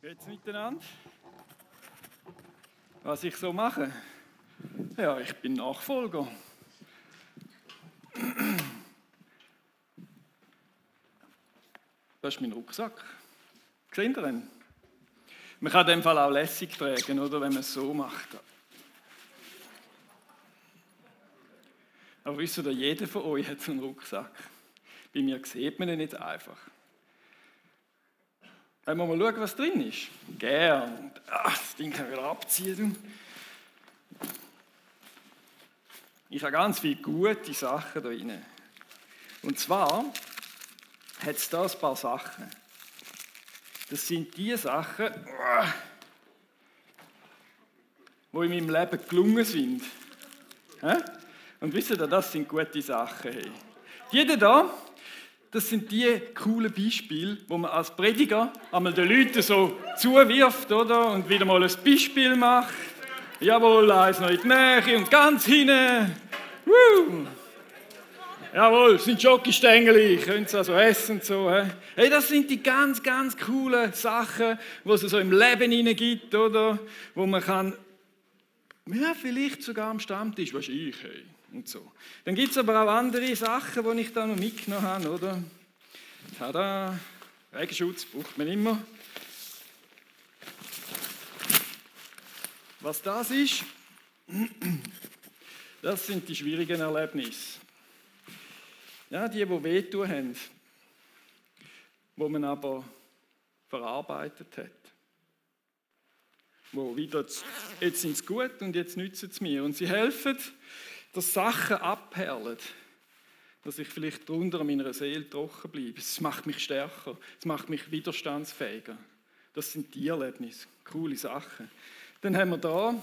Geht's miteinander? Was ich so mache? Ja, ich bin Nachfolger. Das ist mein Rucksack. Seht ihr ihn? Man kann in dem Fall auch lässig tragen, oder, wenn man es so macht. Aber wisst ihr, jeder von euch hat so einen Rucksack. Bei mir sieht man ihn nicht einfach. Wollen wir mal schauen, was drin ist? Gern. Das Ding kann ich wieder abziehen. Ich habe ganz viele gute Sachen da drin. Und zwar hat es da ein paar Sachen. Das sind die Sachen, die in meinem Leben gelungen sind. Und wisst ihr, das sind gute Sachen. Hey. Jeder da, das sind die coolen Beispiele, wo man als Prediger einmal den Leuten so zuwirft, oder? Und wieder mal ein Beispiel macht. Jawohl, eins noch in die Nähe und ganz hinten. Jawohl, das sind Schokostängel, können Sie also essen und so. Hey, das sind die ganz, ganz coolen Sachen, die es so im Leben hinein gibt, oder? Wo man kann, ja, vielleicht sogar am Stammtisch, was ich, hey. Und so. Dann gibt es aber auch andere Sachen, die ich da noch mitgenommen habe, oder? Tada! Regenschutz braucht man immer. Was das ist, das sind die schwierigen Erlebnisse. Ja, die wehtun haben, wo man aber verarbeitet hat. Wo wieder, jetzt sind sie gut und jetzt nützen sie mir. Und sie helfen, dass Sachen abperlen, dass ich vielleicht drunter an meiner Seele trocken bleibe. Es macht mich stärker, es macht mich widerstandsfähiger. Das sind die Erlebnisse, coole Sachen. Dann haben wir da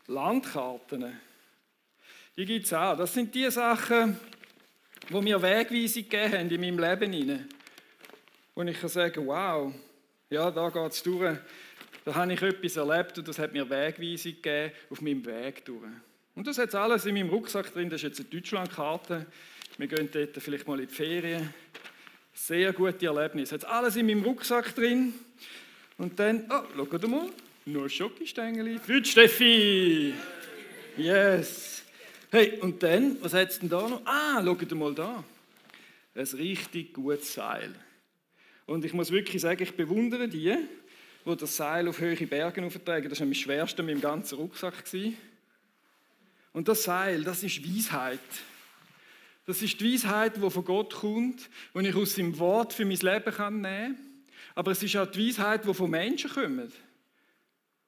Landkarten. Die gibt es auch. Das sind die Sachen, die mir Wegweisung gegeben haben in meinem Leben hinein. Wo ich kann sagen, wow, ja, da geht es durch. Da habe ich etwas erlebt und das hat mir Wegweisung gegeben auf meinem Weg durch. Und das hat alles in meinem Rucksack drin. Das ist jetzt eine Deutschlandkarte. Wir gehen dort vielleicht mal in die Ferien. Sehr gute Erlebnisse. Hat alles in meinem Rucksack drin. Und dann, schaut mal, noch Schokostängel. Für die Steffi! Yes! Hey, und dann, was hat es denn da noch? Schaut mal da. Ein richtig gutes Seil. Und ich muss wirklich sagen, ich bewundere die das Seil auf hohe Berge auftragen. Das war das Schwerste mit dem ganzen Rucksack. Und das Seil, das ist Weisheit. Das ist die Weisheit, die von Gott kommt, die ich aus seinem Wort für mein Leben nehmen kann. Aber es ist auch die Weisheit, die von Menschen kommt.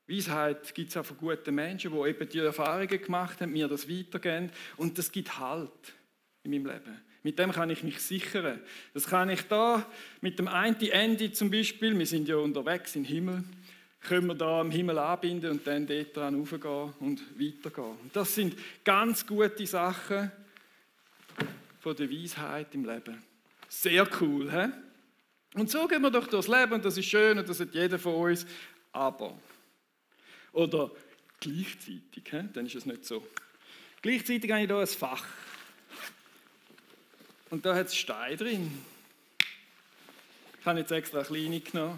Weisheit gibt es auch von guten Menschen, die eben die Erfahrungen gemacht haben, mir das weitergeben. Und das gibt Halt in meinem Leben. Mit dem kann ich mich sichern. Das kann ich da mit dem einen Ende zum Beispiel, wir sind ja unterwegs im Himmel, können wir da am Himmel anbinden und dann dort dran raufgehen und weitergehen. Und das sind ganz gute Sachen von der Weisheit im Leben. Sehr cool, hä? Und so gehen wir doch durchs Leben und das ist schön und das hat jeder von uns. Aber, oder gleichzeitig, dann ist es nicht so. Gleichzeitig habe ich hier ein Fach. Und da hat es Steine drin. Ich habe jetzt extra eine kleine genommen.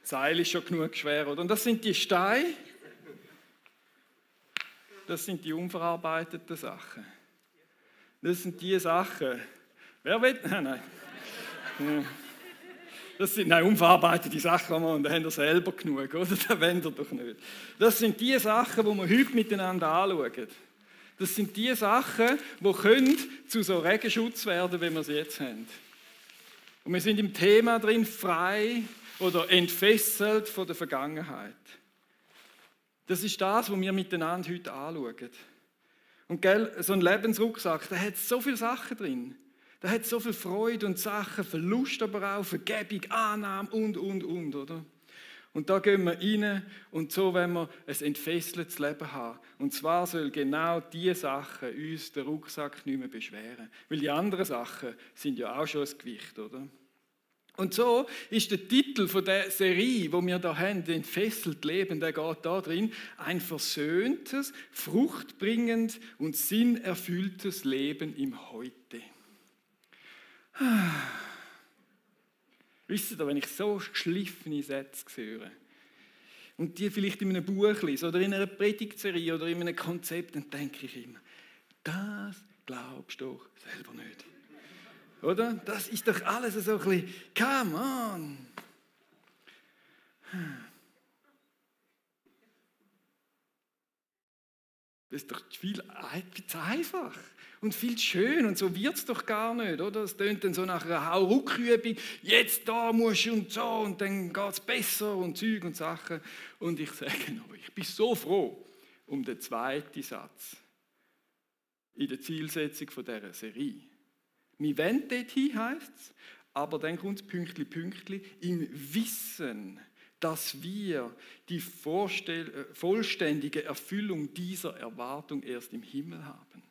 Das Seil ist schon genug schwer, oder? Und das sind die Steine. Das sind die unverarbeiteten Sachen. Das sind die Sachen. Wer will? Nein. Das sind unverarbeitete Sachen, und da haben wir selber genug, oder? Das wollen wir doch nicht. Das sind die Sachen, die wir heute miteinander anschauen. Das sind die Sachen, die zu so Regenschutz werden, wie wir sie jetzt haben. Und wir sind im Thema drin, frei oder entfesselt von der Vergangenheit. Das ist das, was wir miteinander heute anschauen. Und so ein Lebensrucksack, da hat so viele Sachen drin. Da hat so viel Freude und Sachen, Verlust aber auch, Vergebung, Annahme und, oder? Und da gehen wir rein und so wollen wir ein entfesseltes Leben haben. Und zwar soll genau diese Sachen uns den Rucksack nicht mehr beschweren. Weil die anderen Sachen sind ja auch schon ein Gewicht, oder? Und so ist der Titel von der Serie, die wir hier haben, entfesselt Leben, der geht da drin, ein versöhntes, fruchtbringend und sinnerfülltes Leben im Heute. Wisst ihr, wenn ich so geschliffene Sätze höre und die vielleicht in einem Buch lese oder in einer Predigtserie oder in einem Konzept, dann denke ich immer, das glaubst du doch selber nicht. Oder? Das ist doch alles so ein bisschen, come on. Das ist doch viel zu einfach und viel zu schön und so wird es doch gar nicht, oder? Es tönt dann so nach einer Hauruck-Übung, jetzt da musst du und so und dann geht es besser und Zeug und Sachen. Und ich sage euch, ich bin so froh um den zweiten Satz in der Zielsetzung von dieser Serie. Wir wollen dorthin, heisst es, aber dann kommt es Pünktli, im Wissen, dass wir die vollständige Erfüllung dieser Erwartung erst im Himmel haben.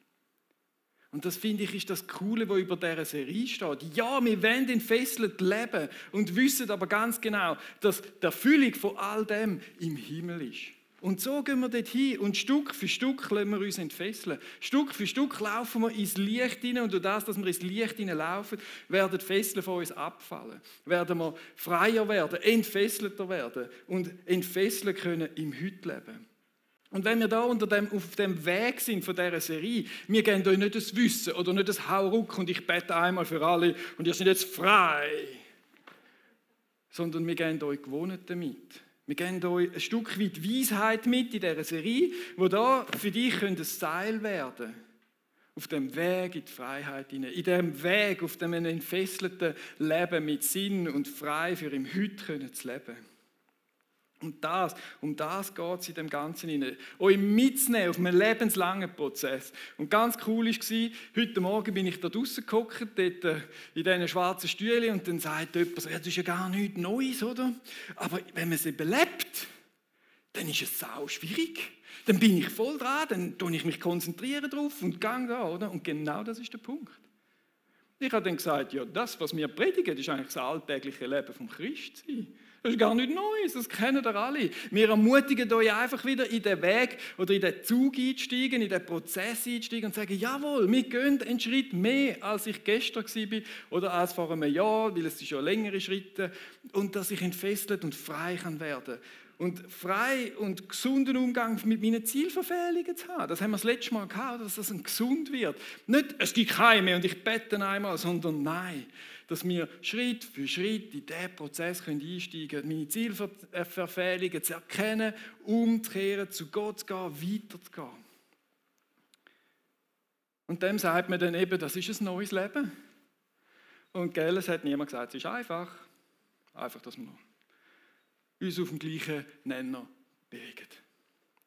Und das finde ich ist das Coole, was über dieser Serie steht. Ja, wir wollen entfesselt leben und wissen aber ganz genau, dass die Erfüllung von all dem im Himmel ist. Und so gehen wir dorthin und Stück für Stück lassen wir uns entfesseln. Stück für Stück laufen wir ins Licht hinein und durch das, dass wir ins Licht hineinlaufen, werden die Fesseln von uns abfallen. Werden wir freier werden, entfesselter werden und entfesseln können im Heute-Leben. Und wenn wir da auf dem Weg sind von dieser Serie, wir geben euch nicht das Wissen oder nicht das Hauruck und ich bete einmal für alle und ihr seid jetzt frei, sondern wir geben euch Gewohnheiten mit. Wir geben euch ein Stück weit Weisheit mit in dieser Serie, wo da für dich ein Seil werden könnte. Auf dem Weg in die Freiheit hinein, in dem Weg, auf dem entfesselten Leben mit Sinn und frei für im Heute zu leben. Und um das geht es in dem Ganzen hinein. Euch mitzunehmen auf einen lebenslangen Prozess. Und ganz cool war, heute Morgen bin ich da draussen gehockt, dort in diesen schwarzen Stühlen, und dann sagt jemand so, ja, das ist ja gar nichts Neues, oder? Aber wenn man es eben lebt, dann ist es sau schwierig. Dann bin ich voll dran, dann tue ich mich konzentrieren drauf und gehe da, oder? Und genau das ist der Punkt. Ich habe dann gesagt, ja, das, was wir predigen, ist eigentlich das alltägliche Leben vom Christsein. Das ist gar nichts Neues, das kennen ihr alle. Wir ermutigen euch einfach wieder in den Weg oder in den Zug einzusteigen, in den Prozess einzusteigen und sagen, jawohl, wir gehen einen Schritt mehr, als ich gestern war oder als vor einem Jahr, weil es sind schon längere Schritte, und dass ich entfesselt und frei kann werden. Und frei und gesunden Umgang mit meinen Zielverfehlungen zu haben. Das haben wir das letzte Mal gehabt, dass das ein gesund wird. Nicht, es gibt keine mehr und ich bete einmal, sondern nein, dass wir Schritt für Schritt in diesen Prozess einsteigen können, meine Zielverfehlungen zu erkennen, umzukehren, zu Gott zu gehen, weiterzugehen. Und dem sagt man dann eben, das ist ein neues Leben. Und gell, es hat niemand gesagt, es ist einfach. Einfach, dass wir uns auf dem gleichen Nenner bewegen.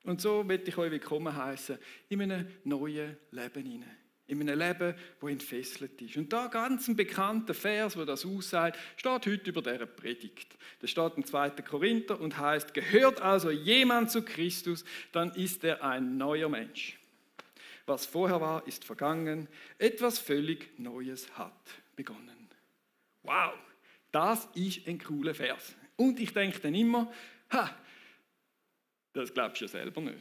Und so möchte ich euch willkommen heißen in einem neuen Leben hinein. In einem Leben, das entfesselt ist. Und da ganz ein bekannter Vers, der das aussagt, steht heute über dieser Predigt. Das steht im 2. Korinther und heißt: Gehört also jemand zu Christus, dann ist er ein neuer Mensch. Was vorher war, ist vergangen. Etwas völlig Neues hat begonnen. Wow, das ist ein cooler Vers. Und ich denke dann immer, das glaubst du ja selber nicht.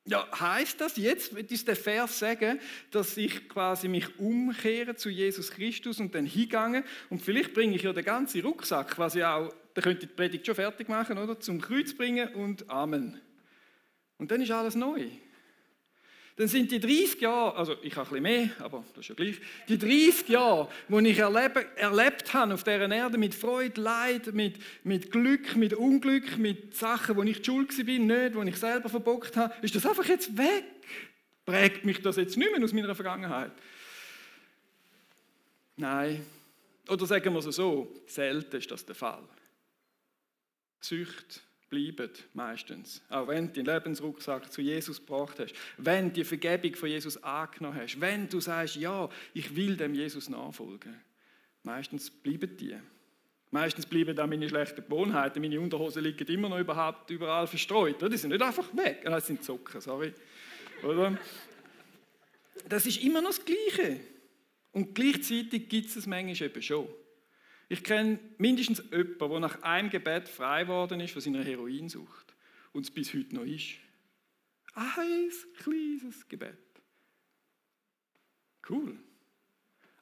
Ja, heisst das jetzt, wird uns der Vers sagen, dass ich quasi mich umkehre zu Jesus Christus und dann hingehe und vielleicht bringe ich ja den ganzen Rucksack, quasi auch, da könnte ich die Predigt schon fertig machen, oder? Zum Kreuz bringen und Amen. Und dann ist alles neu. Dann sind die 30 Jahre, also ich habe ein bisschen mehr, aber das ist ja gleich, die 30 Jahre, die ich erlebt habe auf dieser Erde mit Freude, Leid, mit Glück, mit Unglück, mit Sachen, wo ich die schuld war, nicht, wo ich selber verbockt habe, ist das einfach jetzt weg? Prägt mich das jetzt nicht mehr aus meiner Vergangenheit? Nein. Oder sagen wir es so, selten ist das der Fall. Süchte bleiben meistens. Auch wenn du den Lebensrucksack zu Jesus gebracht hast, wenn du die Vergebung von Jesus angenommen hast, wenn du sagst, ja, ich will dem Jesus nachfolgen. Meistens bleiben die. Meistens bleiben auch meine schlechten Gewohnheiten. Meine Unterhosen liegen immer noch überall verstreut. Die sind nicht einfach weg. Das sind Socken, sorry. Oder? Das ist immer noch das Gleiche. Und gleichzeitig gibt es es manchmal eben schon. Ich kenne mindestens jemanden, der nach einem Gebet frei geworden ist von seiner Heroinsucht und es bis heute noch ist. Ein kleines Gebet. Cool.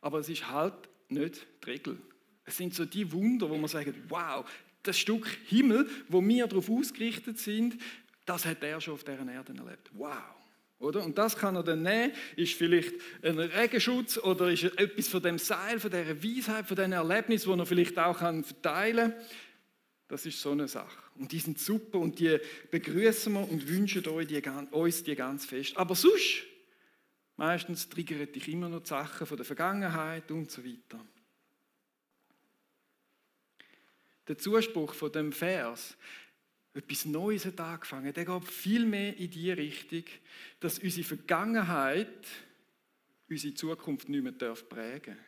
Aber es ist halt nicht die Regel. Es sind so die Wunder, wo man sagt, wow, das Stück Himmel, wo wir darauf ausgerichtet sind, das hat er schon auf dieser Erde erlebt. Wow. Oder? Und das kann er dann nehmen, ist vielleicht ein Regenschutz oder ist etwas von dem Seil, von dieser Weisheit, von diesem Erlebnis, das er vielleicht auch verteilen kann. Das ist so eine Sache. Und die sind super und die begrüßen wir und wünschen uns die ganz fest. Aber sonst, meistens triggern dich immer noch die Sachen von der Vergangenheit und so weiter. Der Zuspruch von dem Vers, etwas Neues hat angefangen, der geht viel mehr in die Richtung, dass unsere Vergangenheit unsere Zukunft nicht mehr prägen darf.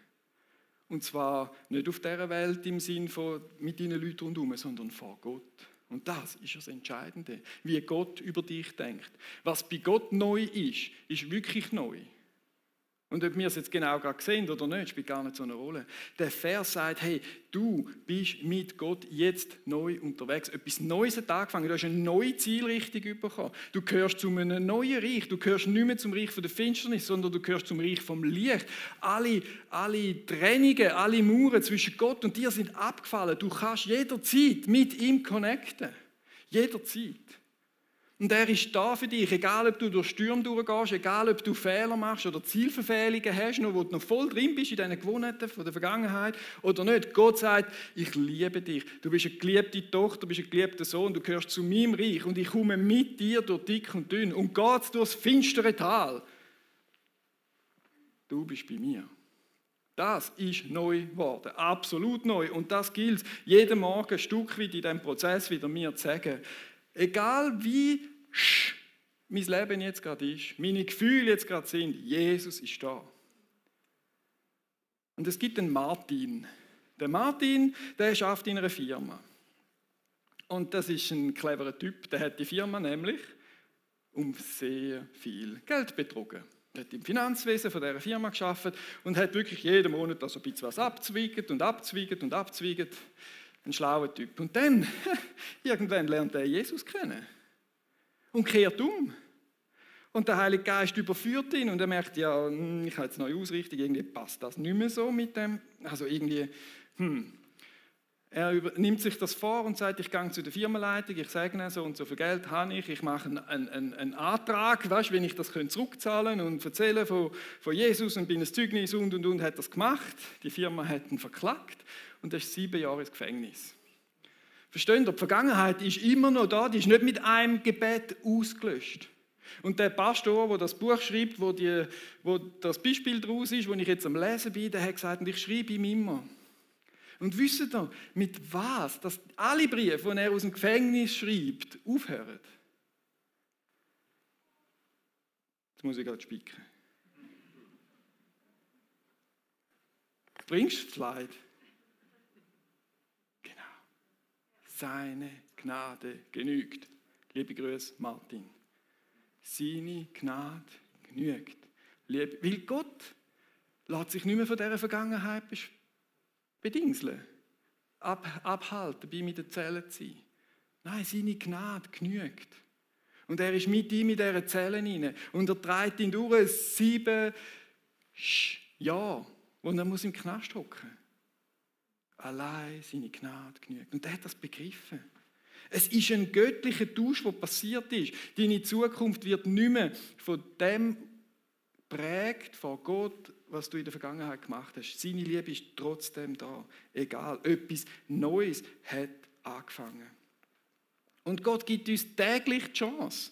Und zwar nicht auf dieser Welt im Sinn von mit deinen Leuten rundherum, sondern vor Gott. Und das ist das Entscheidende, wie Gott über dich denkt. Was bei Gott neu ist wirklich neu. Und ob wir es jetzt genau gerade sehen oder nicht, spielt gar nicht so eine Rolle. Der Vers sagt, hey, du bist mit Gott jetzt neu unterwegs. Etwas Neues hat angefangen, du hast eine neue Zielrichtung bekommen. Du gehörst zu einem neuen Reich. Du gehörst nicht mehr zum Reich der Finsternis, sondern du gehörst zum Reich vom Licht. Alle Trennungen, alle Mauern zwischen Gott und dir sind abgefallen. Du kannst jederzeit mit ihm connecten. Jederzeit. Und er ist da für dich, egal ob du durch Stürme durchgehst, egal ob du Fehler machst oder Zielverfehlungen hast, wo du noch voll drin bist in diesen Gewohnheiten von der Vergangenheit oder nicht. Gott sagt, ich liebe dich. Du bist eine geliebte Tochter, du bist ein geliebter Sohn, du gehörst zu meinem Reich und ich komme mit dir durch dick und dünn und geht durchs finstere Tal. Du bist bei mir. Das ist neu geworden, absolut neu. Und das gilt jeden Morgen ein Stück weit in diesem Prozess wieder mir zu sagen. Egal wie mein Leben jetzt gerade ist, meine Gefühle jetzt gerade sind, Jesus ist da. Und es gibt einen Martin. Der Martin, der arbeitet in einer Firma. Und das ist ein cleverer Typ, der hat die Firma nämlich um sehr viel Geld betrogen. Er hat im Finanzwesen von dieser Firma gearbeitet und hat wirklich jeden Monat also ein bisschen was abzweigt. Ein schlauer Typ. Und dann, irgendwann lernt er Jesus kennen und kehrt um. Und der Heilige Geist überführt ihn und er merkt, ja, ich habe jetzt eine neue Ausrichtung, irgendwie passt das nicht mehr so mit dem. Also irgendwie, Er nimmt sich das vor und sagt, ich gehe zu der Firmenleitung, ich sage ihnen, so und so viel Geld habe ich mache einen Antrag, weißt, wenn ich das zurückzahlen und erzählen von Jesus und bin ein Zeugnis und hat das gemacht. Die Firma hat ihn verklagt und er ist 7 Jahre ins Gefängnis. Versteht ihr? Die Vergangenheit ist immer noch da, die ist nicht mit einem Gebet ausgelöscht. Und der Pastor, der das Buch schreibt, wo das Beispiel daraus ist, wo ich jetzt am Lesen bin, der hat gesagt, und ich schreibe ihm immer. Und wisst ihr, mit was, dass alle Briefe, die er aus dem Gefängnis schreibt, aufhören? Jetzt muss ich gerade spicken. Bringst du das Slide? Genau. Seine Gnade genügt. Liebe Grüße, Martin. Seine Gnade genügt. Weil Gott lässt sich nicht mehr von dieser Vergangenheit bedingseln, abhalten, dabei mit den Zellen zu sein. Nein, seine Gnade genügt. Und er ist mit ihm in dieser Zellen hinein. Und er trägt ihn durch 7 Jahre, wo er im Knast hocken muss. Allein seine Gnade genügt. Und er hat das begriffen. Es ist ein göttlicher Tausch, der passiert ist. Deine Zukunft wird nicht mehr von dem prägt von Gott, was du in der Vergangenheit gemacht hast. Seine Liebe ist trotzdem da. Egal, etwas Neues hat angefangen. Und Gott gibt uns täglich die Chance,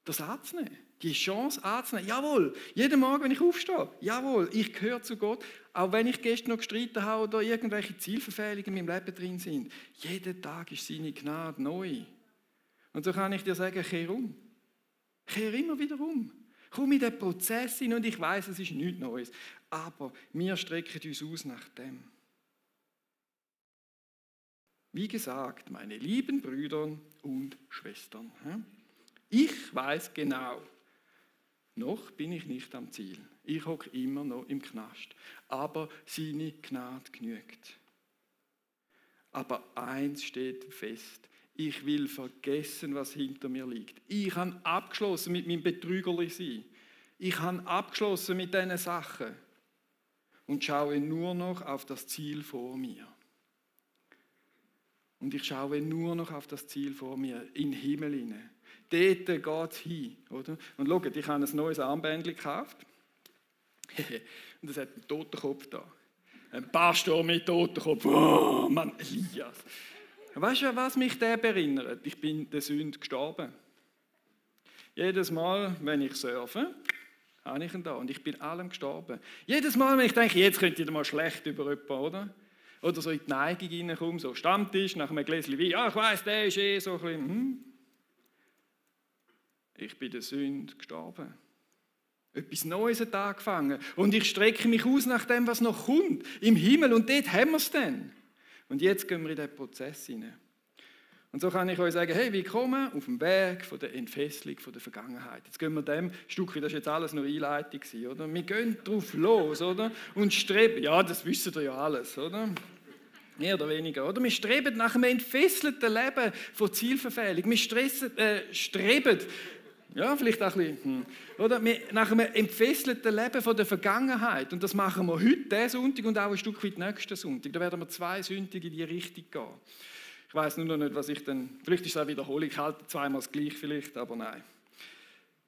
das anzunehmen. Die Chance anzunehmen. Jawohl, jeden Morgen, wenn ich aufstehe, jawohl, ich gehöre zu Gott, auch wenn ich gestern noch gestritten habe oder irgendwelche Zielverfehlungen in meinem Leben drin sind. Jeden Tag ist seine Gnade neu. Und so kann ich dir sagen, kehr um. Kehr immer wieder um. Komm in den Prozess hin und ich weiß, es ist nichts Neues. Aber wir strecken uns aus nach dem. Wie gesagt, meine lieben Brüder und Schwestern, ich weiß genau, noch bin ich nicht am Ziel. Ich hocke immer noch im Knast. Aber seine Gnade genügt. Aber eins steht fest. Ich will vergessen, was hinter mir liegt. Ich habe abgeschlossen mit meinem Betrügerlichsein. Ich habe abgeschlossen mit diesen Sachen. und schaue nur noch auf das Ziel vor mir. Und ich schaue nur noch auf das Ziel vor mir, in den Himmel hinein. Dort geht es hin. Oder? Und schaut, ich habe ein neues Armbändchen gekauft. Und das hat einen Totenkopf da. Ein Pastor mit Totenkopf. Oh, Mann, Elias. Weißt du, was mich der erinnert? Ich bin der Sünde gestorben. Jedes Mal, wenn ich surfe, habe ich ihn da. Und ich bin allem gestorben. Jedes Mal, wenn ich denke, jetzt könnte ich mal schlecht über jemanden, oder? Oder so in die Neigung reinkomme, so Stammtisch, nach einem Gläschen Wein. Ja, ich weiss, der ist so ein bisschen. Ich bin der Sünde gestorben. Etwas Neues hat angefangen. Und ich strecke mich aus nach dem, was noch kommt. Im Himmel. Und dort haben wir es dann. Und jetzt gehen wir in diesen Prozess hinein. Und so kann ich euch sagen, hey, willkommen auf dem Weg von der Entfesselung von der Vergangenheit. Jetzt gehen wir dem Stück, das ist jetzt alles nur Einleitung gewesen, oder? Wir gehen drauf los, oder? Und streben, ja, das wissen ihr ja alles, oder? Mehr oder weniger, oder? Wir streben nach einem entfesselten Leben von Zielverfehlung. Wir streben, ja, vielleicht auch ein bisschen, oder? Nach einem entfesselten Leben von der Vergangenheit. Und das machen wir heute, diesen Sonntag, und auch ein Stück weit nächsten Sonntag. Da werden wir 2 Sonntage in die Richtung gehen. Ich weiss nur noch nicht, was ich dann... Vielleicht ist es auch Wiederholung, ich halte zweimal das Gleiche vielleicht, aber nein.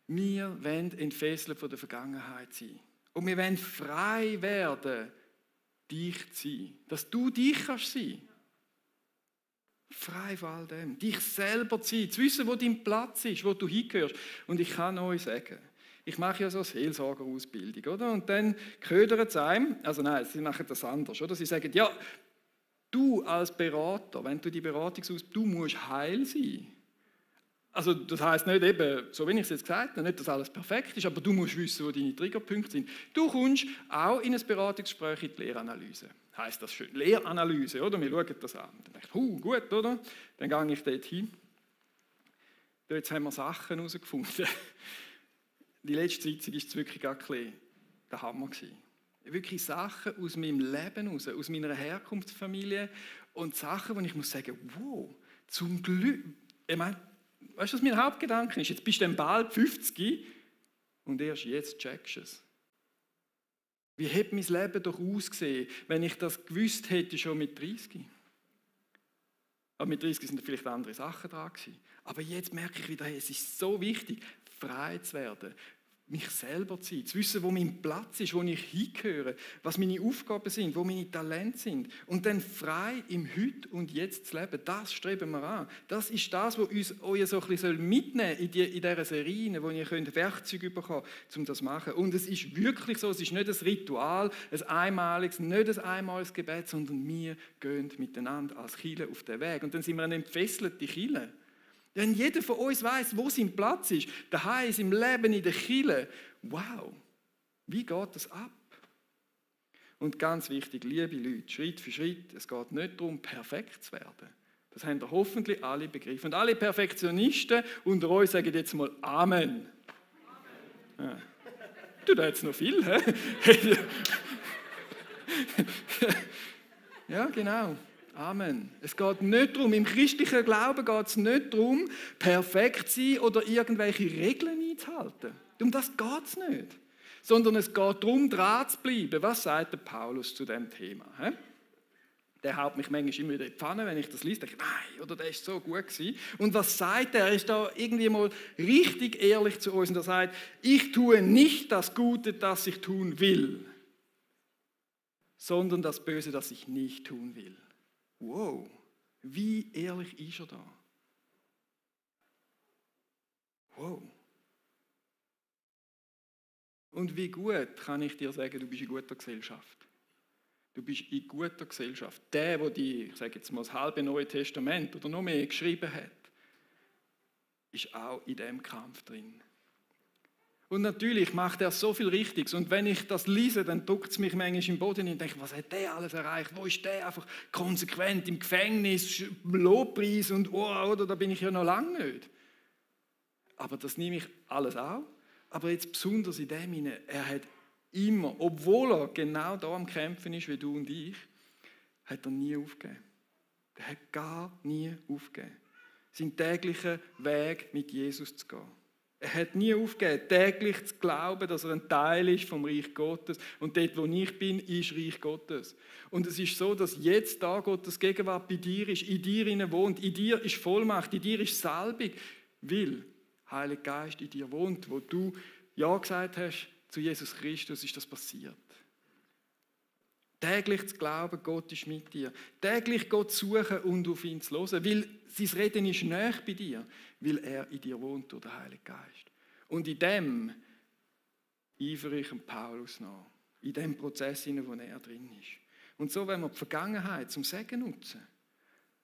Wir wollen entfesselt von der Vergangenheit sein. Und wir wollen frei werden, dich zu sein. Dass du dich kannst sein. Frei von all dem. Dich selber zu sein. Zu wissen, wo dein Platz ist, wo du hingehörst. Und ich kann euch sagen, ich mache ja so eine Seelsorgerausbildung, oder? Und dann ködern sie einem, also nein, sie machen das anders, oder? Sie sagen, ja, du als Berater, wenn du die du musst heil sein. Also das heisst nicht eben, so wie ich es jetzt gesagt habe, nicht, dass alles perfekt ist, aber du musst wissen, wo deine Triggerpunkte sind. Du kommst auch in ein Beratungsgespräch in die Lehranalyse. Heisst das schön? Lehranalyse, oder? Wir schauen das an. Dann denke ich, gut, oder? Dann gehe ich dort hin. Dort haben wir Sachen herausgefunden. Die letzte Sitzung war es wirklich gar ein bisschen der Hammer gewesen. Wirklich Sachen aus meinem Leben raus, aus meiner Herkunftsfamilie und Sachen, wo ich muss sagen, wow, zum Glück. Ich meine, weißt du, was mein Hauptgedanke ist? Jetzt bist du dann bald 50 und erst jetzt checkst du es. Wie hätte mein Leben doch ausgesehen, wenn ich das gewusst hätte schon mit 30? Aber mit 30 sind vielleicht andere Sachen dran gewesen. Aber jetzt merke ich wieder, hey, es ist so wichtig, frei zu werden. Mich selber zu sein, zu wissen, wo mein Platz ist, wo ich hingehöre, was meine Aufgaben sind, wo meine Talente sind. Und dann frei im Heute und Jetzt zu leben, das streben wir an. Das ist das, was uns euch so ein bisschen mitnehmen soll in dieser Serie, wo ihr Werkzeuge bekommen könnt, um das zu machen. Und es ist wirklich so, es ist nicht ein Ritual, ein einmaliges, nicht ein einmaliges Gebet, sondern wir gehen miteinander als Kirche auf den Weg. Und dann sind wir eine entfesselte Kirche. Wenn jeder von uns weiß, wo sein Platz ist, daheim ist im Leben in der Kirche. Wow, wie geht das ab? Und ganz wichtig, liebe Leute, Schritt für Schritt, es geht nicht darum, perfekt zu werden. Das haben ihr hoffentlich alle begriffen. Und alle Perfektionisten unter euch sagen jetzt mal Amen. Ja. Du, da jetzt noch viel, hä? Ja, genau. Amen. Es geht nicht darum, im christlichen Glauben geht es nicht darum, perfekt zu sein oder irgendwelche Regeln einzuhalten. Um das geht es nicht. Sondern es geht darum, dran zu bleiben. Was sagt der Paulus zu diesem Thema? Der haut mich manchmal immer wieder in die Pfanne, wenn ich das lese. Denke, nein, oder der ist so gut gewesen. Und was sagt er? Er ist da irgendwie mal richtig ehrlich zu uns und er sagt, ich tue nicht das Gute, das ich tun will, sondern das Böse, das ich nicht tun will. Wow, wie ehrlich ist er da? Wow. Und wie gut kann ich dir sagen, du bist in guter Gesellschaft. Du bist in guter Gesellschaft. Der die, ich sage jetzt mal, das halbe Neue Testament oder noch mehr geschrieben hat, ist auch in diesem Kampf drin. Und natürlich macht er so viel Richtiges. Und wenn ich das lese, dann drückt es mich manchmal im Boden und denke, was hat der alles erreicht? Wo ist der einfach konsequent im Gefängnis, Lobpreis und oder da bin ich ja noch lange nicht. Aber das nehme ich alles auf. Aber jetzt besonders in dem hinein, er hat immer, obwohl er genau da am Kämpfen ist wie du und ich, hat er nie aufgegeben. Er hat gar nie aufgegeben, seinen täglichen Weg mit Jesus zu gehen. Er hat nie aufgegeben, täglich zu glauben, dass er ein Teil ist vom Reich Gottes. Und dort, wo ich bin, ist Reich Gottes. Und es ist so, dass jetzt da Gottes Gegenwart bei dir ist, in dir hinein wohnt. In dir ist Vollmacht, in dir ist Salbung, weil Heiliger Geist in dir wohnt. Wo du Ja gesagt hast zu Jesus Christus, ist das passiert. Täglich zu glauben, Gott ist mit dir. Täglich Gott zu suchen und auf ihn zu hören. Weil sein Reden ist nahe bei dir, weil er in dir wohnt durch den Heiligen Geist. Und in dem eifere ich Paulus nach. In dem Prozess, in dem er drin ist. Und so wenn wir die Vergangenheit zum Segen nutzen.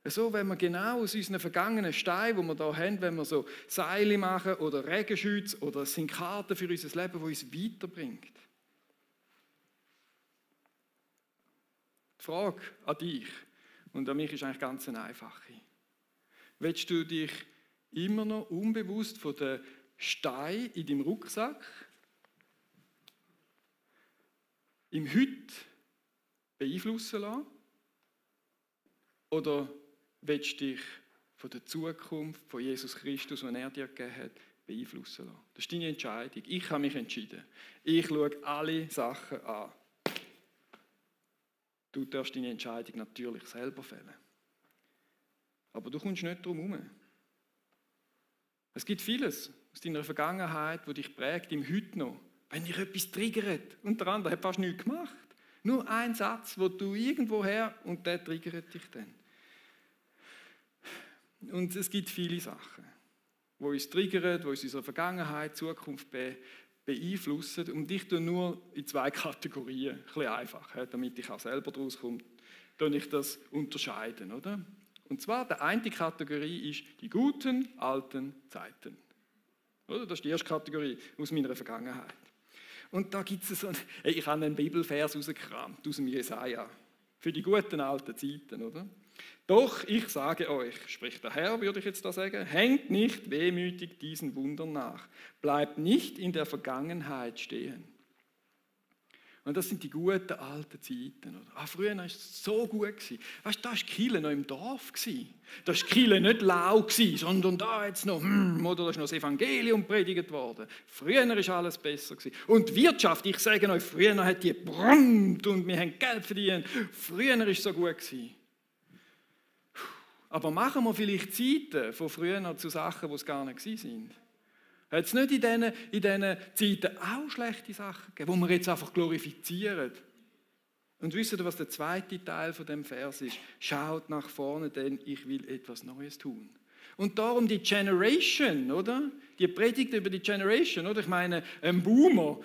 So wenn wir genau aus unseren vergangenen Steinen, die wir hier haben, wenn wir so Seile machen oder Regenschütze oder es sind Karten für unser Leben, die uns weiterbringt. Die Frage an dich und an mich ist eigentlich ganz eine einfache. Willst du dich immer noch unbewusst von den Steinen in deinem Rucksack im Heute beeinflussen lassen? Oder willst du dich von der Zukunft von Jesus Christus, die er dir gegeben hat, beeinflussen lassen? Das ist deine Entscheidung. Ich habe mich entschieden. Ich schaue alle Sachen an. Du darfst deine Entscheidung natürlich selber fällen. Aber du kommst nicht drum herum. Es gibt vieles aus deiner Vergangenheit, das dich prägt, im Heute noch. Wenn dich etwas triggert, unter anderem, hat fast nichts gemacht. Nur ein Satz, wo du irgendwo her und der triggert dich dann. Und es gibt viele Sachen, die uns triggern, die uns in unserer Vergangenheit, Zukunft beeinflussen. Und ich tue nur in 2 Kategorien, ein bisschen einfach, damit ich auch selber daraus komme, tue ich das unterscheiden. Oder? Und zwar, die eine Kategorie ist die guten, alten Zeiten. Oder? Das ist die erste Kategorie aus meiner Vergangenheit. Und da gibt es so ich habe einen Bibelvers rausgekramt, aus dem Jesaja, für die guten alten Zeiten. Oder? Doch ich sage euch, spricht der Herr, würde ich jetzt da sagen, hängt nicht wehmütig diesen Wundern nach. Bleibt nicht in der Vergangenheit stehen. Und das sind die guten alten Zeiten. Oder? Früher war es so gut. Weißt du, da war die Kirche noch im Dorf. Da war die Kirche nicht laut, sondern da jetzt noch, oder da ist noch das Evangelium predigt worden. Früher war alles besser. Und die Wirtschaft, ich sage euch, früher hat die gebrannt und wir haben Geld verdient. Früher war es so gut. Aber machen wir vielleicht Zeiten von früher zu Sachen, die es gar nicht waren? Hat es nicht in diesen Zeiten auch schlechte Sachen gegeben, die wir jetzt einfach glorifizieren? Und wisst ihr, was der zweite Teil von dem Vers ist? Schaut nach vorne, denn ich will etwas Neues tun. Und darum die Generation, oder? Die Predigt über die Generation, oder? Ich meine, ein Boomer,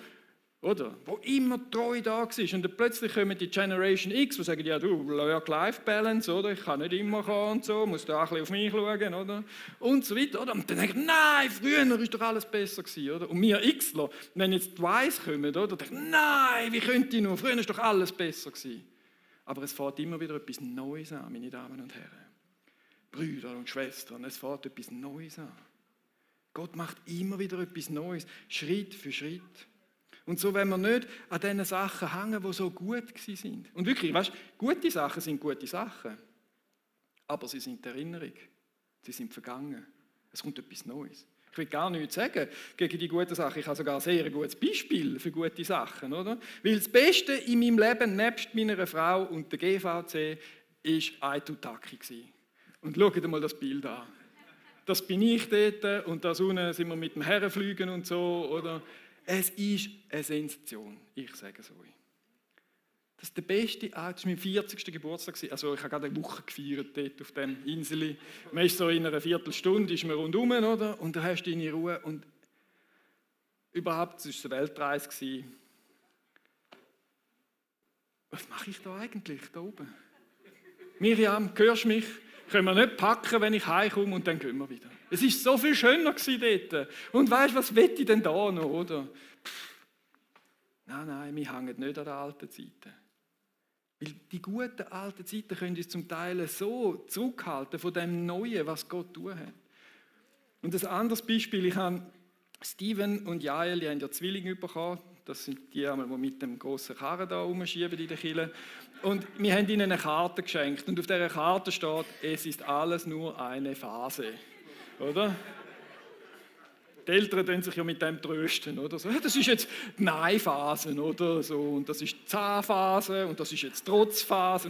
oder? Wo immer treu da war. Und dann plötzlich kommen die Generation X, die sagen, ja du, Work-Life-Balance, oder? Ich kann nicht immer kommen und so, muss da ein bisschen auf mich schauen, oder? Und so weiter, oder? Und dann denken, nein, früher war doch alles besser gewesen, oder? Und wir Xler, wenn jetzt die Weiss kommen, oder? Denken, nein, wie könnte ich nur? Früher war doch alles besser gewesen. Aber es fängt immer wieder etwas Neues an, meine Damen und Herren. Brüder und Schwestern, es fängt etwas Neues an. Gott macht immer wieder etwas Neues, Schritt für Schritt. Und so wenn wir nicht an diesen Sachen hängen, die so gut sind. Und wirklich, weißt, gute Sachen sind gute Sachen. Aber sie sind die Erinnerung. Sie sind vergangen. Es kommt etwas Neues. Ich will gar nichts sagen gegen die guten Sachen. Ich habe sogar ein sehr gutes Beispiel für gute Sachen. Oder? Weil das Beste in meinem Leben, nebst meiner Frau und der GVC, war Aitutaki. Und schaut mal das Bild an. Das bin ich dort und da unten sind wir mit dem Herrenfliegen und so, oder? Es ist eine Sensation, ich sage es euch. Das ist der beste, das war mein 40. Geburtstag. Also ich habe gerade eine Woche gefeiert dort auf dem Insel. Man ist so in einer Viertelstunde, ist man rundum, oder? Und da hast du deine Ruhe. Und überhaupt, es war eine Weltreise. Was mache ich da eigentlich, da oben? Miriam, hörst du mich? Können wir nicht packen, wenn ich heimkomme und dann gehen wir wieder. Es war so viel schöner dort. Und weißt du, was will ich denn da noch, oder? Nein, wir hängen nicht an den alten Zeiten. Weil die guten alten Zeiten können uns zum Teil so zurückhalten von dem Neuen, was Gott tun hat. Und ein anderes Beispiel, ich habe Steven und Jael, die haben ja Zwillinge bekommen. Das sind die, die mit dem grossen Karren da rumschieben in der Kirche. Und wir haben ihnen eine Karte geschenkt. Und auf dieser Karte steht, es ist alles nur eine Phase. Oder? die Eltern tun sich ja mit dem trösten, oder? So, das ist jetzt die Nein-Phase, oder? So, und das ist die Zahnphase und das ist jetzt die Trotzphase.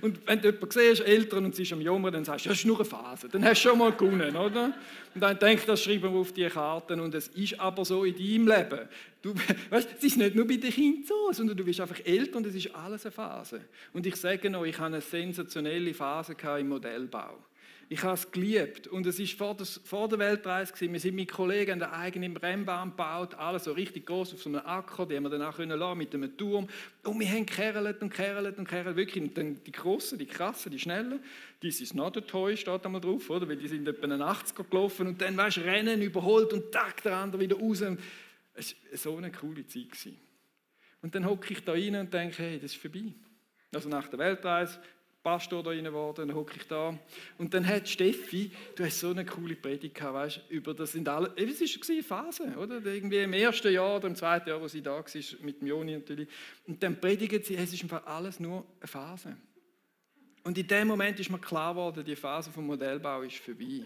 Und wenn du jemanden siehst, Eltern, und sie ist am Jammern, dann sagst du, das ist nur eine Phase. Dann hast du schon mal gewonnen, oder? Und dann denkst du, das schreiben wir auf die Karten. Und es ist aber so in deinem Leben. Du, weißt, es ist nicht nur bei den Kindern so, sondern du bist einfach älter und es ist alles eine Phase. Und ich sage noch, ich hatte eine sensationelle Phase im Modellbau. Ich habe es geliebt und es war vor der Weltreise. Wir sind mit Kollegen eine eigene Rennbahn gebaut, alles so richtig groß auf so einem Acker, die haben wir dann auch lassen, mit einem Turm. Und wir haben gekerlt und gekerlt und gekerlt, wirklich. Und dann die Grossen, die Krassen, die Schnellen, «This is not a toy», steht da mal drauf, oder? Weil die sind etwa einen 80er gelaufen und dann, weißt du, Rennen überholt und tack, der andere wieder raus. Es war so eine coole Zeit. Und dann hocke ich da rein und denke, hey, das ist vorbei. Also nach der Weltreise, Pastor da rein geworden, dann hocke ich da. Und dann hat Steffi, du hast so eine coole Predigt gehabt, weißt, über das sind alle, es war eine Phase, oder? Irgendwie im ersten Jahr oder im zweiten Jahr, wo sie da war, mit dem Joni natürlich. Und dann predigt sie, es ist einfach alles nur eine Phase. Und in dem Moment ist mir klar geworden, die Phase vom Modellbau ist vorbei.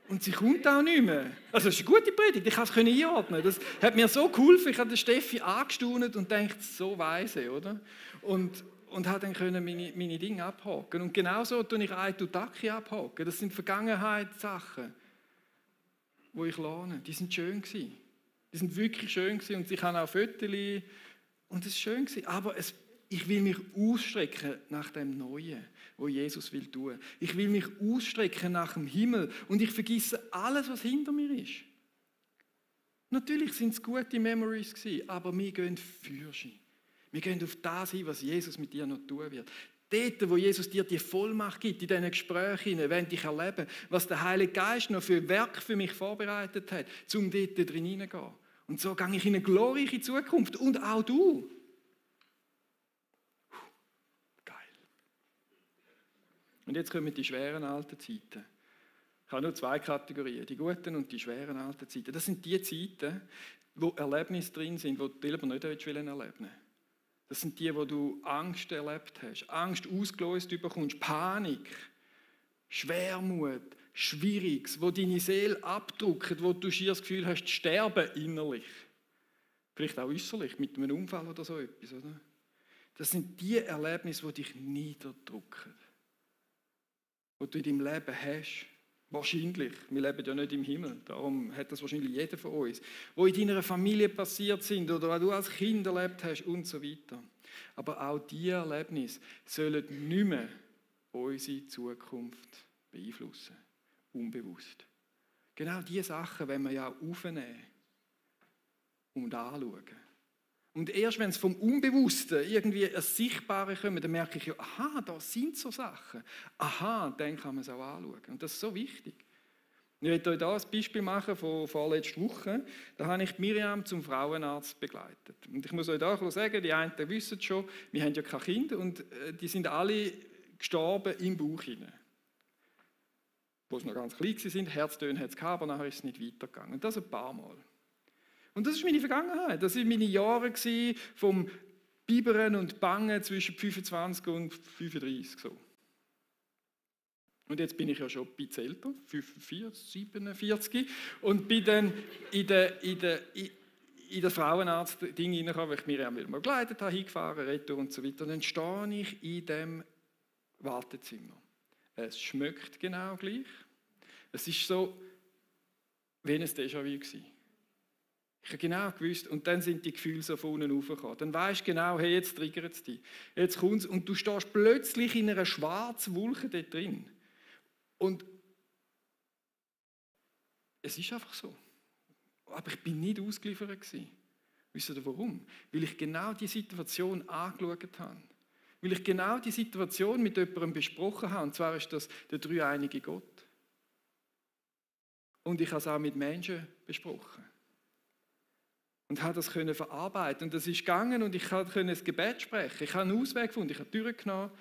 Und sie kommt auch nicht mehr. Also es ist eine gute Predigt, ich konnte es einordnen. Das hat mir so geholfen, ich habe Steffi angestaunt und gedacht, so weise, oder? Und habe dann meine Dinge abhaken. Und genauso tue ich Aitutaki abhaken. Das sind Vergangenheitssachen, die ich lerne. Die sind schön gewesen. Die sind wirklich schön gewesen. Und ich habe auch Fotos. Und es war schön gewesen. Aber ich will mich ausstrecken nach dem Neuen, wo Jesus will tun. Ich will mich ausstrecken nach dem Himmel. Und ich vergesse alles, was hinter mir ist. Natürlich sind es gute Memories gewesen, aber wir gehen für sie. Wir gehen auf das hin, was Jesus mit dir noch tun wird. Dort, wo Jesus dir die Vollmacht gibt, in diesen Gesprächen, wenn ich erlebe, was der Heilige Geist noch für Werk für mich vorbereitet hat, um dort drin hineingehen. Und so gehe ich in eine glorreiche Zukunft. Und auch du. Geil. Und jetzt kommen die schweren alten Zeiten. Ich habe nur 2 Kategorien, die guten und die schweren alten Zeiten. Das sind die Zeiten, wo Erlebnisse drin sind, die du lieber nicht erleben willst. Das sind die, wo du Angst erlebt hast, Angst ausgelöst bekommst, Panik, Schwermut, Schwieriges, wo deine Seele abdrückt, wo du schier das Gefühl hast, zu sterben innerlich. Vielleicht auch äußerlich, mit einem Unfall oder so etwas. Oder? Das sind die Erlebnisse, die dich niederdrücken, die du in deinem Leben hast. Wahrscheinlich, wir leben ja nicht im Himmel, darum hat das wahrscheinlich jeder von uns, wo in deiner Familie passiert sind oder was du als Kind erlebt hast und so weiter. Aber auch diese Erlebnisse sollen nicht mehr unsere Zukunft beeinflussen, unbewusst. Genau diese Sachen wollen wir ja auch aufnehmen und anschauen. Und erst wenn es vom Unbewussten irgendwie ein Sichtbare kommt, dann merke ich ja, aha, da sind so Sachen. Aha, dann kann man es auch anschauen. Und das ist so wichtig. Ich möchte euch hier ein Beispiel machen von vorletzter Woche. Da habe ich Miriam zum Frauenarzt begleitet. Und ich muss euch da sagen, die einen wissen schon, wir haben ja keine Kinder und die sind alle gestorben im Bauch hinein. Wo sie noch ganz klein waren, Herztöne hat es gehabt, aber nachher ist es nicht weitergegangen. Und das ein paar Mal. Und das ist meine Vergangenheit. Das waren meine Jahre vom Bibern und Bangen zwischen 25 und 35. So. Und jetzt bin ich ja schon ein bisschen älter, 45, 47, und bin dann in das Frauenarzt-Ding reingekommen, weil ich Miriam mal begleitet habe, hingefahren, retour und so weiter. Und dann stehe ich in dem Wartezimmer. Es schmeckt genau gleich. Es ist so, wie ein Déjà-vu gewesen. Ich habe genau gewusst, und dann sind die Gefühle so von unten raufgekommen. Dann weisst du genau, hey, jetzt triggert es dich. Jetzt kommt es, und du stehst plötzlich in einer schwarzen Wolke dort drin. Und es ist einfach so. Aber ich bin nicht ausgeliefert gewesen. Wisst ihr warum? Weil ich genau die Situation angeschaut habe. Weil ich genau die Situation mit jemandem besprochen habe. Und zwar ist das der dreieinige Gott. Und ich habe es auch mit Menschen besprochen. Und habe das verarbeiten. Und das ist gegangen und ich konnte ein Gebet sprechen. Ich habe einen Ausweg gefunden. Ich habe Türen genommen,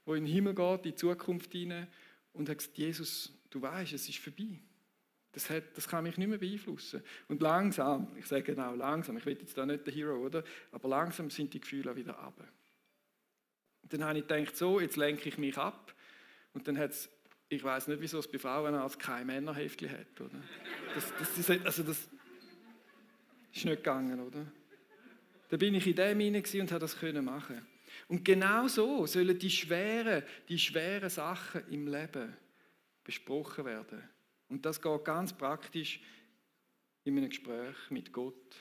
die in den Himmel geht, in die Zukunft hinein. Und habe gesagt, Jesus, du weißt, es ist vorbei. Das kann mich nicht mehr beeinflussen. Und langsam, ich sage genau langsam, ich will jetzt da nicht der Hero, oder? Aber langsam sind die Gefühle auch wieder runter. Und dann habe ich gedacht, so, jetzt lenke ich mich ab. Und dann hat es Ich weiss nicht, wieso es bei Frauenarzt kein Männerheftchen hat. Oder? Das ist nicht gegangen, oder? Da bin ich in dem hinein und habe das machen. Und genau so sollen die schweren Sachen im Leben besprochen werden. Und das geht ganz praktisch in einem Gespräch mit Gott.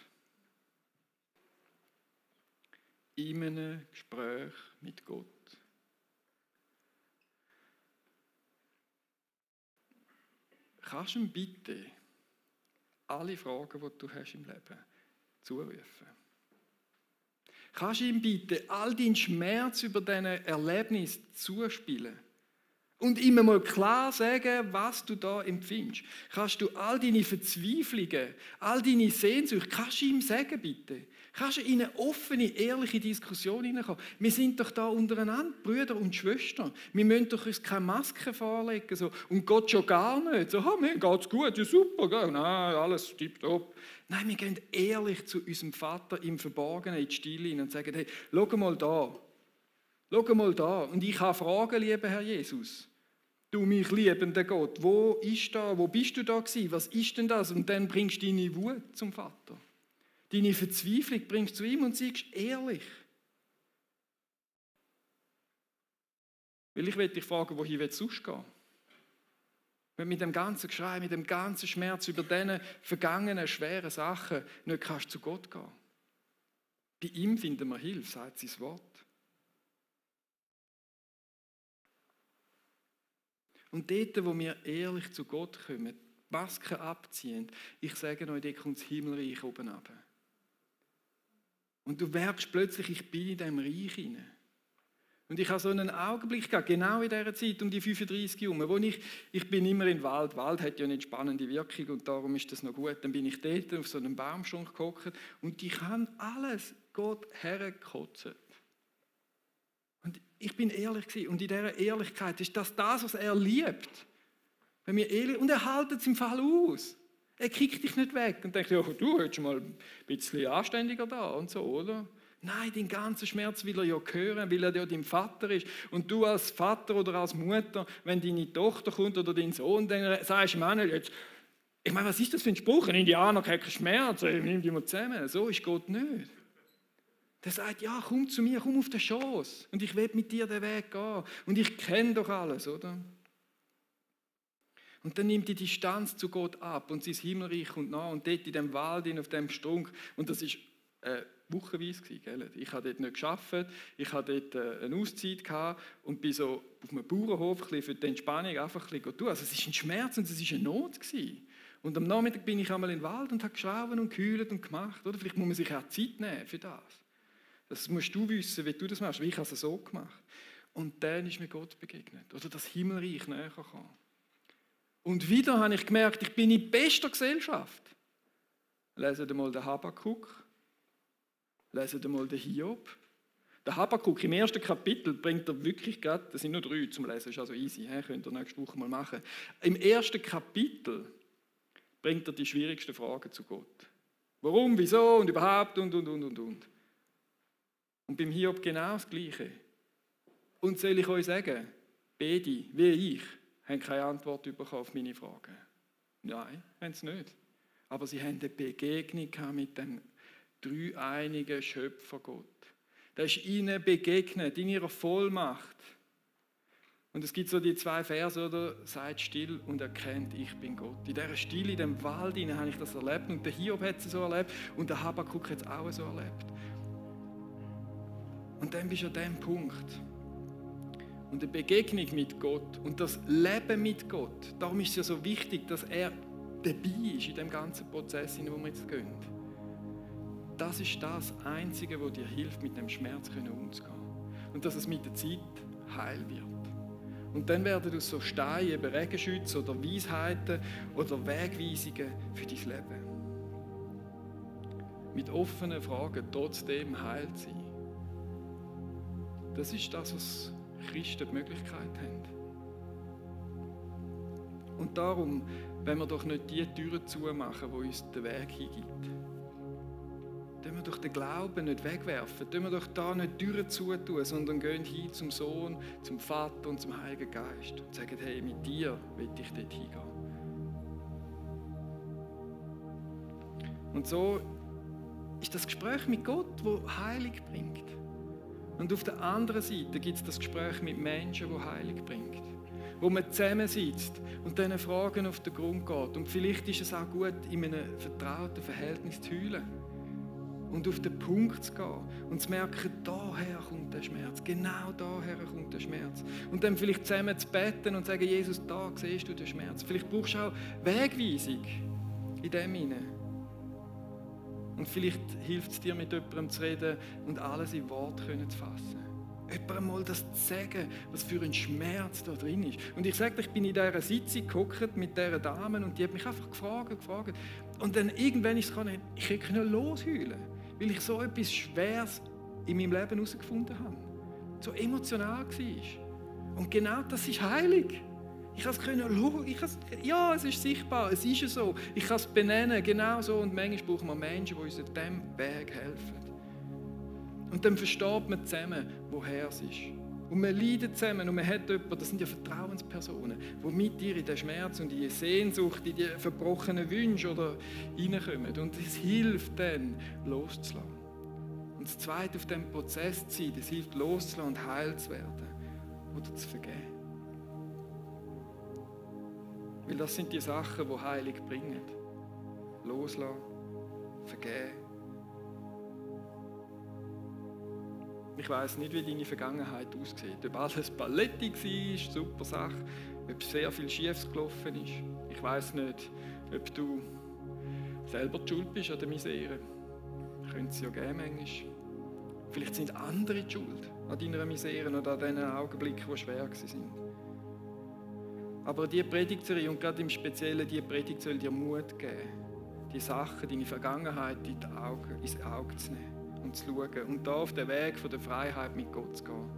In einem Gespräch mit Gott. Kannst du ihm bitte alle Fragen, die du hast im Leben, zurufen? Kannst du ihm bitte all deinen Schmerz über diese Erlebnis zuspielen? Und ihm mal klar sagen, was du da empfindest. Kannst du all deine Verzweiflungen, all deine Sehnsucht, kannst du ihm sagen, bitte? Kannst du in eine offene, ehrliche Diskussion hineinkommen? Wir sind doch da untereinander, Brüder und Schwestern. Wir müssen doch uns keine Maske vorlegen. So. Und Gott schon gar nicht. So, mir geht's gut, ja super, gell? Nein, alles tipptopp. Nein, wir gehen ehrlich zu unserem Vater im Verborgenen, in die Stille hin und sagen, hey, schau mal da. Schau mal da. Und ich habe Fragen, lieber Herr Jesus. Du mich liebender Gott, wo ist da? Wo bist du da gewesen? Was ist denn das? Und dann bringst du deine Wut zum Vater. Deine Verzweiflung bringst du zu ihm und sagst ehrlich. Weil ich will dich fragen, wohin willst du sonst gehen? Wenn du mit dem ganzen Geschrei, mit dem ganzen Schmerz über diese vergangenen, schweren Sachen nicht kannst zu Gott gehen. Bei ihm finden wir Hilfe, sagt sein Wort. Und dort, wo wir ehrlich zu Gott kommen, die Maske abziehen, ich sage euch, dort kommt das Himmelreich oben runter. Und du merkst plötzlich, ich bin in diesem Reich hinein. Und ich habe so einen Augenblick gehabt, genau in dieser Zeit, um die 35 herum, wo ich bin immer im Wald. Wald hat ja eine spannende Wirkung und darum ist das noch gut. Dann bin ich dort auf so einem Baumstrunk gehockt und ich habe alles Gott hergekotzt. Und ich bin ehrlich gewesen. Und in dieser Ehrlichkeit ist das, was er liebt. Wenn wir ehrlich, und er hält es im Fall aus. Er kickt dich nicht weg und denkt, ja, du hättest mal ein bisschen anständiger da und so, oder? Nein, den ganzen Schmerz will er ja hören, weil er ja dein Vater ist. Und du als Vater oder als Mutter, wenn deine Tochter kommt oder dein Sohn, dann sagst du, Mann, jetzt, ich meine, was ist das für ein Spruch? Ein Indianer hat keinen Schmerz, nimm dich mal zusammen. So ist Gott nicht. Der sagt, ja, komm zu mir, komm auf den Schoß und ich will mit dir den Weg gehen. Und ich kenne doch alles, oder? Und dann nimmt die Distanz zu Gott ab und sein Himmelreich kommt nach und dort in dem Wald, auf dem Strunk, und das war wochenweise, gell? Ich habe dort nicht gearbeitet, ich hatte dort eine Auszeit gehabt und bin so auf einem Bauernhof für die Entspannung einfach ein bisschen tun. Also es war ein Schmerz und es war eine Not gewesen. Und am Nachmittag bin ich einmal in den Wald und habe geschraubt und gehüllt und gemacht. Oder vielleicht muss man sich auch Zeit nehmen für das. Das musst du wissen, wie du das machst. Ich habe es so gemacht. Und dann ist mir Gott begegnet. Oder das Himmelreich näher gekommen. Und wieder habe ich gemerkt, ich bin in bester Gesellschaft. Lesen wir mal den Habakuk. Lesen wir mal den Hiob. Der Habakuk im ersten Kapitel bringt er wirklich gerade, das sind nur 3 zum Lesen, ist also easy, könnt ihr nächste Woche mal machen. Im ersten Kapitel bringt er die schwierigsten Fragen zu Gott. Warum, wieso und überhaupt und. Und beim Hiob genau das Gleiche. Und soll ich euch sagen, beide, wie ich, haben keine Antwort bekommen auf meine Fragen. Nein, haben sie nicht. Aber sie haben eine Begegnung mit dem dreieinigen Schöpfer Gott. Der ist ihnen begegnet, in ihrer Vollmacht. Und es gibt so die 2 Verse, oder? Seid still und erkennt, ich bin Gott. In dieser Stille, in dem Wald, habe ich das erlebt. Und der Hiob hat es so erlebt und der Habakuk hat es auch so erlebt. Und dann bist du an diesem Punkt. Und die Begegnung mit Gott und das Leben mit Gott, darum ist es ja so wichtig, dass er dabei ist in dem ganzen Prozess, in den wir jetzt gehen. Das ist das Einzige, was dir hilft, mit dem Schmerz umzugehen. Und dass es mit der Zeit heil wird. Und dann werden aus so Steinen eben Regenschütze oder Weisheiten oder Wegweisungen für dein Leben. Mit offenen Fragen trotzdem heil sein. Das ist das, was Christen die Möglichkeit haben. Und darum, wenn wir doch nicht die Türen zumachen, die uns den Weg hingibt, dann wir doch den Glauben nicht wegwerfen, tun wir doch da nicht Türen zutun, sondern gehen hin zum Sohn, zum Vater und zum Heiligen Geist und sagen, hey, mit dir will ich dort hingehen. Und so ist das Gespräch mit Gott, das Heilung bringt. Und auf der anderen Seite gibt es das Gespräch mit Menschen, das Heilung bringt. Wo man zusammensitzt und diesen Fragen auf den Grund geht. Und vielleicht ist es auch gut, in einem vertrauten Verhältnis zu heulen. Und auf den Punkt zu gehen. Und zu merken, daher kommt der Schmerz. Genau daher kommt der Schmerz. Und dann vielleicht zusammen zu beten und zu sagen, Jesus, da siehst du den Schmerz. Vielleicht brauchst du auch Wegweisung in dem hinein. Und vielleicht hilft es dir, mit jemandem zu reden und alles in Worte zu fassen. Jemandem mal das zu sagen, was für ein Schmerz da drin ist. Und ich sage, ich bin in dieser Sitzung gehockt mit dieser Dame und die hat mich einfach gefragt. Und dann irgendwann ist es ich konnte losheulen, weil ich so etwas Schweres in meinem Leben herausgefunden habe. So emotional war. Und genau das ist heilig. Ich konnte es ja, es ist sichtbar, es ist so. Ich kann es benennen, genau so. Und manchmal brauchen wir Menschen, die uns auf diesem Weg helfen. Und dann versteht man zusammen, woher es ist. Und man leidet zusammen und man hat jemanden, das sind ja Vertrauenspersonen, die mit dir in den Schmerz und in die Sehnsucht, in die verbrochenen Wünsche oder reinkommen. Und es hilft dann, loszulassen. Und das Zweite auf diesem Prozess zu sein, das hilft, loszulassen und heil zu werden oder zu vergeben. Weil das sind die Sachen, die Heilung bringen. Loslassen, vergeben. Ich weiss nicht, wie deine Vergangenheit aussieht. Ob alles Paletti war, super Sache. Ob sehr viel Schiefes gelaufen ist. Ich weiss nicht, ob du selber die Schuld bist an der Misere. Könnte es ja geben manchmal. Vielleicht sind andere die Schuld an deiner Misere oder an diesen Augenblicken, die schwer waren. Aber diese Predigtserie und gerade im Speziellen diese Predigt soll dir Mut geben, die Sachen, deine Vergangenheit ins Auge zu nehmen und zu schauen und da auf den Weg von der Freiheit mit Gott zu gehen.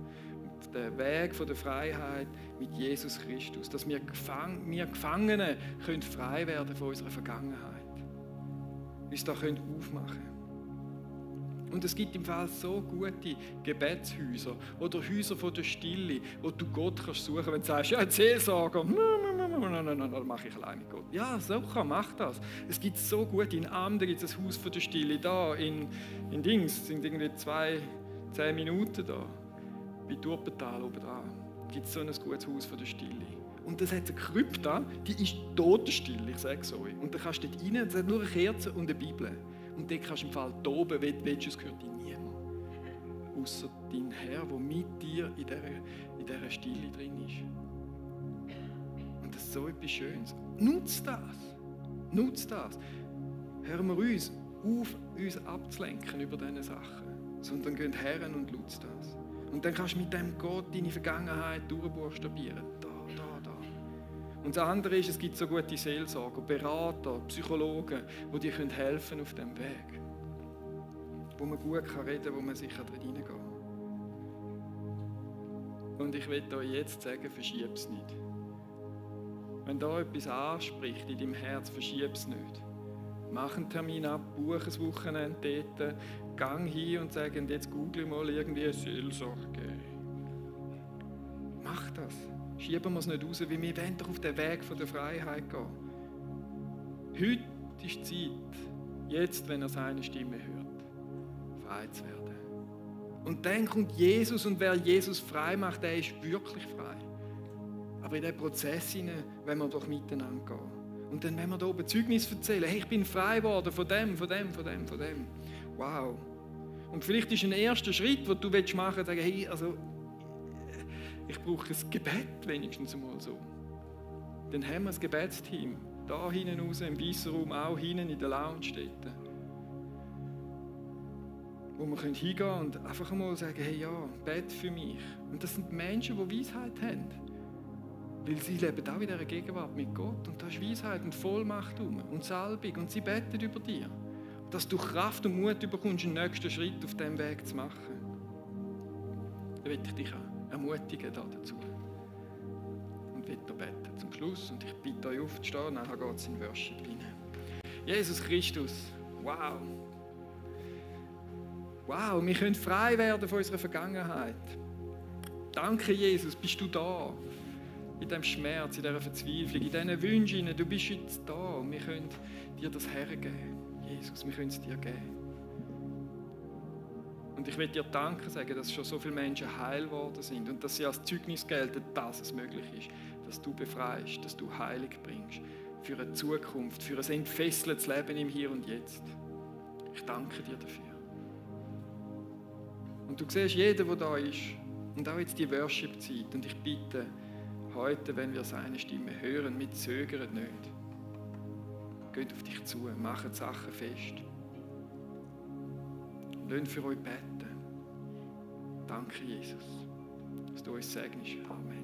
Auf den Weg von der Freiheit mit Jesus Christus, dass wir Gefangene können frei werden von unserer Vergangenheit, uns da aufmachen können. Und es gibt im Fall so gute Gebetshäuser oder Häuser von der Stille, wo du Gott kannst suchen, wenn du sagst, ja, Seelsorger, das mache ich allein mit Gott. Ja, super, mach das. Es gibt so gut, in Amden gibt es ein Haus von der Stille, da in Dings, sind irgendwie 10 Minuten da, bei Turpental oben dran, gibt es so ein gutes Haus von der Stille. Und das hat eine Krypta, die ist totenstill, ich sage es euch. Und dann kannst du dort rein, es hat nur eine Kerze und eine Bibel. Und dort kannst du im Fall toben, willst du, es gehört dir niemand. Ausser dein Herr, der mit dir in dieser Stille drin ist. Und das ist so etwas Schönes. Nutz das. Nutz das. Hören wir uns auf, uns abzulenken über diese Sachen. Sondern gehen her und nutz das. Und dann kannst du mit dem Gott deine Vergangenheit durchbuchstabieren. Da. Und das andere ist, es gibt so gute Seelsorger, Berater, Psychologen, die dir helfen können auf diesem Weg. Wo man gut reden kann, wo man sicher reingehen kann. Und ich will euch jetzt sagen, verschieb es nicht. Wenn da etwas anspricht in deinem Herz, verschieb es nicht. Mach einen Termin ab, buche ein Wochenende dort, gang hin und sag, jetzt google mal irgendwie eine Seelsorge. Mach das. Schieben wir es nicht raus, weil wir wollen doch auf den Weg von der Freiheit gehen. Heute ist die Zeit, jetzt, wenn er seine Stimme hört, frei zu werden. Und dann kommt Jesus und wer Jesus frei macht, der ist wirklich frei. Aber in diesen Prozess hinein wollen wir doch miteinander gehen. Und dann wollen wir da oben Zeugnis erzählen, hey, ich bin frei geworden von dem. Wow. Und vielleicht ist ein erster Schritt, den du machen willst, sagen, hey, also ich brauche ein Gebet, wenigstens mal so. Dann haben wir ein Gebetsteam. Da hinten raus, im weißen Raum, auch hinten in der Lounge steht. Wo wir hingehen können und einfach mal sagen, hey ja, bet für mich. Und das sind Menschen, die Weisheit haben. Weil sie leben auch in dieser Gegenwart mit Gott. Und da ist Weisheit und Vollmacht rum und Salbung. Und sie beten über dir. Dass du Kraft und Mut bekommst, den nächsten Schritt auf diesem Weg zu machen. Da will ich dich auch ermutigen dazu. Und will noch beten zum Schluss. Und ich bitte euch aufzustehen, nachher geht es in Worship rein. Jesus Christus, wow. Wow, wir können frei werden von unserer Vergangenheit. Danke, Jesus, bist du da. In diesem Schmerz, in dieser Verzweiflung, in diesen Wünschen. Du bist jetzt da und wir können dir das hergeben. Jesus, wir können es dir geben. Und ich will dir Danke sagen, dass schon so viele Menschen heil geworden sind und dass sie als Zeugnis gelten, dass es möglich ist, dass du befreist, dass du Heilung bringst für eine Zukunft, für ein entfesseltes Leben im Hier und Jetzt. Ich danke dir dafür. Und du siehst jeden, der da ist und auch jetzt die Worship-Zeit. Und ich bitte, heute, wenn wir seine Stimme hören, mit Zögern nicht. Geht auf dich zu, macht Sachen fest. Lasst für euch beten. Danke, Jesus, dass du uns segnest. Amen.